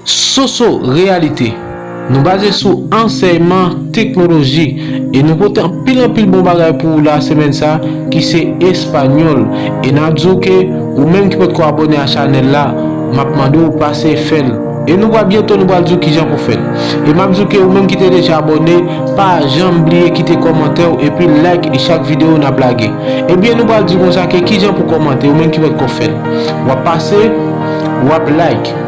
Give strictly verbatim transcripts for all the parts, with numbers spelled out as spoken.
Soso Reyalite. Nou baze sou ansèyman teknoloji e nou pote anpil anpil bon bagay pou ou la semèn sa ki se espanyòl. E n ap di w ke ou menm ki potko abòne a chanèl la, m ap mande w pase fè l. E nou pral byento nou pral di w kijan pou fè l. E m ap di w ke ou menm ki te deja abòne, pa janm bliye kite kòmantè w epi like chak videyo n ap lage. Ebyen nou pral di konsa ke kijan pou kòmante ou menm ki potko fè l. W ap pase, w ap like.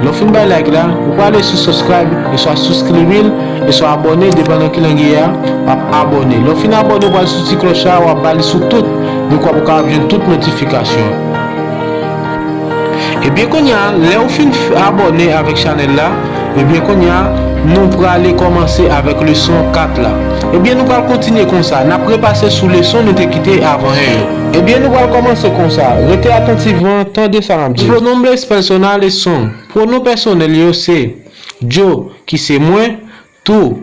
Lè w fin bay like la, ou prale sou subscribe, e swa souskribir, e swa abòne, depandan ki lang li ye a, w ap abòne. Lè w fin abòne, ou pral sou ti klòch la, w ap ba li sou tout, dekwa pou w kapab jwenn tout notifikasyon. Ebyen kounye a, lè w fin f- abòne avèk chanèl la, ebyen kounye a, nou prale kòmanse avèk leson kat la. Ebyen nou pral kontinye konsa, n ap repase sou leson nou te kite avan yè yo. Ebyen nou pral kòmanse konsa, rete atantivman, tande sa n ap di. Pronombres personales son, pwonon pèsonèl yo se yo, ki se mwen, tú,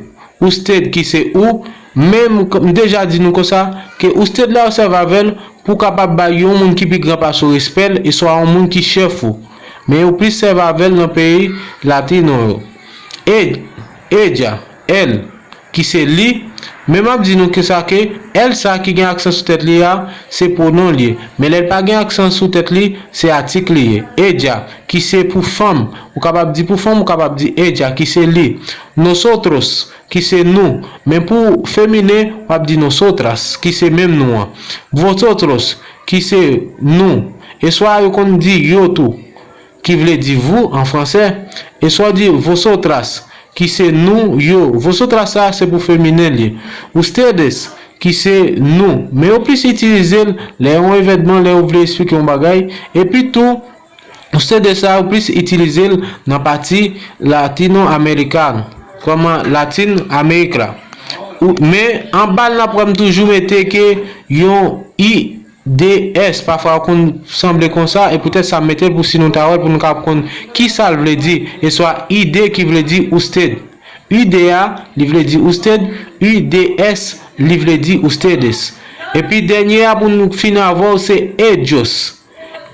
usted, ki se ou, men m deja di nou konsa ke usted la yo sèvi avè l pou w kapab bay yon moun ki pi gran pase w respè l, e swa yon moun ki chèf ou. Men yo plis sèvi avè l nan peyi latino yo. E, ella, él, ki se li, men m ap di nou konsa ke èl sa ki gen aksan sou tèt li a, se pwonon l ye. Men lè l pa gen aksan sou tèt li, se atik li ye. Ella, ki se pou fanm, ou kapab di pou fanm, ou kapab di ella, ki se li. Nosotros, ki se nou. Men pou feminen, w ap di nosotras, ki se menm nou an. Vosotros, ki se nou. E swa yo konn di yo tou, ki vle di vous an fransè, e swa di vosotras, ki se nou yo. Vosotras sa se pou feminen li. Ustedes, ki se nou. Men yo plis itilize l lè yon evènman, lè yo vle esplike yon bagay. Epi tou, ustedes sa yo plis itilize l nan pati latino americano, kòman Latin Amerik la. Ou- Men anba l n ap wè m toujou mete ke yon i d s, pafwa yo konn sanble konsa, e poutèt sa m mete l pou si nou ta wè l, pou nou kapab konn ki sa l vle di, e swa i d ki vle di usted. I d a, li vle di usted, u d s, li vle di ustedes. Epi dènye a pou nou fini avè w, se ellos.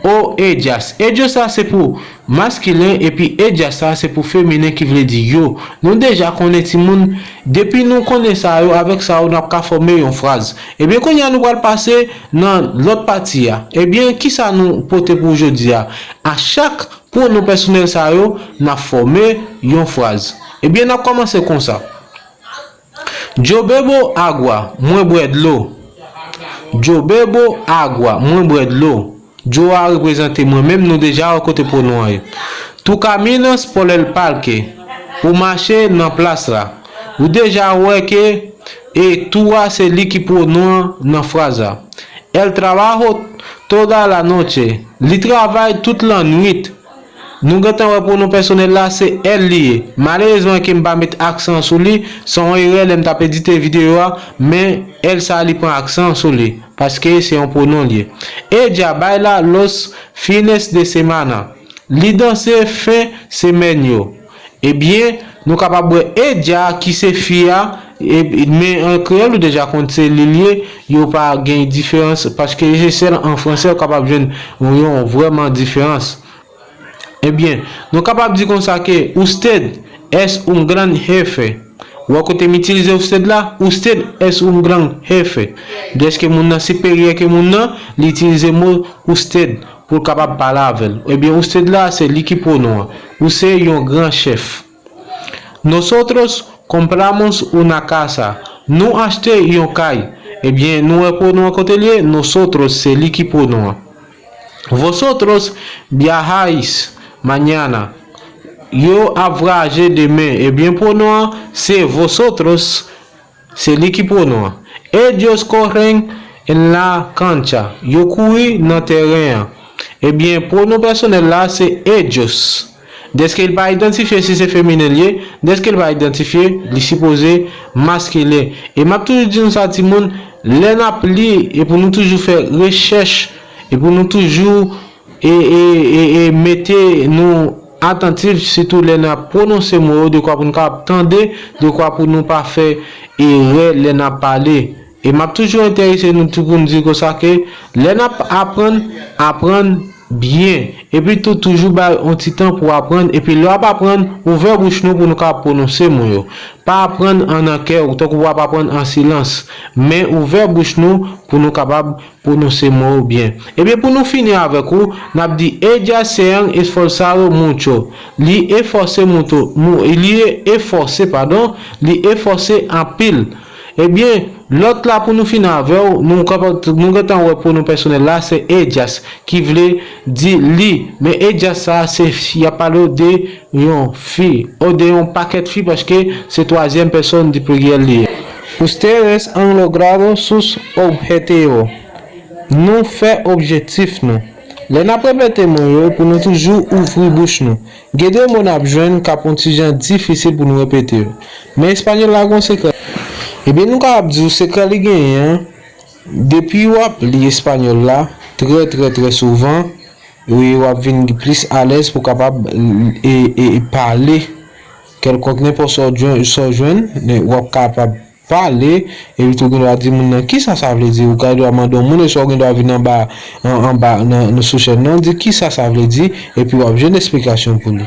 O ellas. Ellos sa se pou maskilen, epi ellas sa se pou feminen ki vle di yo. Nou deja konnen timoun, depi nou konnen sa yo, avèk sa yo n ap ka fòme yon fraz. Ebyen kounye a nou pral pase nan lòt pati a. Ebyen kisa nou pote pou jodi a? A chak pwonon pèsonèl sa yo, n ap fòme yon fraz. Ebyen n ap kòmanse konsa. Yo bebo agua, mwen bwè dlo. Yo bebo agua, mwen bwè dlo. Yo a reprezante mwen menm, nou deja wè kote pwonon an ye. Tú caminas por el parque, ou mache nan plas la. Ou deja wè ke e tú a se li ki pwonon an nan fraz la. Él trabajo toda la noche, li travay tout lannwit. Nou gentan wè pwonon pèsonèl la se èl li ye. Malerezman ke m pa met aksan sou li, se yon erè lè m t ap edite videyo a, men èl sa li pran aksan sou li, paske se yon pwonon l ye. Ella baila los fines de semana, li danse fen semèn yo. Ebyen, nou kapab wè ella ki se fi a, e- men an kreyòl ou deja konn se li l ye, yo pa gen diferans, paske se sèl an fransè ou kapab jwenn yon vrèman diferans. Ebyen, nou kapab di konsa ke usted es un gran jefe. Ou wè kote m itilize usted la? Usted es un gran jefe. Dèske moun nan siperyè ke moun nan, li itilize mo usted pou l kapab pale avè l. Ebyen, usted la, se li ki pwonon an. Ou se yon gran chèf. Nosotros compramos una casa. Nou achte yon kay. Ebyen, nou wè pwonon an kote l ye? Nosotros, se li ki pwonon an. Vosotros viajáis mañana. Yo ap vwayaje demen. Ebyen, pwonon an se vosotros, se li ki pwonon an. Ellos corren en la cancha. Yo kouri nan teren an. Ebyen, pwonon pèsonèl la se ellos. Dèske l pa idantifye si se feminen l ye, dèske l pa idantifye, li sipoze maskilen. E m ap toujou di nou sa, timoun, lè n ap li, e pou nou toujou fè rechèch, e pou nou toujou e, e, e, e mete nou atantif, sitou lè n ap pwononse mo yo, dekwa pou nou kapab tande, dekwa pou nou pa fè erè lè n ap pale. E m ap toujou enterese nou tou pou n di konsa ke lè n ap aprann, aprann byen. Epi tou, toujou bay yon ti tan pou aprann. Epi lè w ap aprann, ouvè bouch nou pou nou ka pwononse mo yo. Pa aprann an nan kè w, tankou w ap aprann an silans. Men ouvè bouch nou pou nou kapab pwononse mo yo byen. Ebyen, pou nou fini avèk ou, n ap di: Ella se han esforzado mucho. Li efòse mucho, mu, li efòse, padon, li efòse anpil. Ebyen, lòt la pou nou fini avè w, nou, nou gentan wè pwonon pèsonèl la, se ellas, ki vle di li. Men ellas sa, se, y ap pale w de yon fi, ou de yon pakèt fi, paske se twazyèm pèsòn di pliryèl li ye. Ustedes han logrado sus objetivos. Nou fè objektif nou. Lè n ap repete mo yo, pou nou toujou ouvri bouch nou. Gen de mo n ap jwenn k ap yon ti jan difisil pou nou repete yo. Men espanyòl la gen yon sekrè. Ebyen, nou kapab di w sekrè li genyen an, depi w ap li espanyòl la, trè, trè, trè souvan, wi, w ap vin plis alèz pou kapab, e, e, e pale kèlkonk nenpòt sa w jwenn, sa w jwenn, w ap kapab pale, epi tou gen dwa di moun nan, "Kisa sa vle di?" Ou gen dwa mande yon moun, oswa ou gen dwa vin anba, an, anba, nan, nan sou chèn nan, di, "Kisa sa vle di?" Epi w ap jwenn esplikasyon pou li.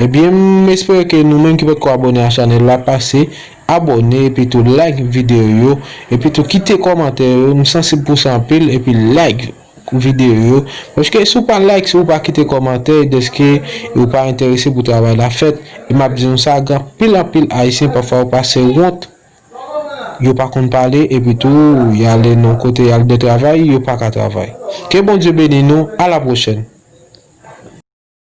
Ebyen, m espere ke nou menm ki potko abòne a chanèl la, pase abòne, epi tou like videyo yo, epi tou kite kòmantè yo, m sansib pou sa anpil, epi like videyo yo. Paske si w pa like, si w pa kite kòmantè, dèske ou pa enterese pou travay la fèt. E m ap di nou sa, gen anpil, anpil Ayisyen, pafwa yo pase wont, yo pa konn pale, epi tou, y ale nan kote, y al de travay, yo pa ka travay. Ke Bondye beni nou, a la pwochèn.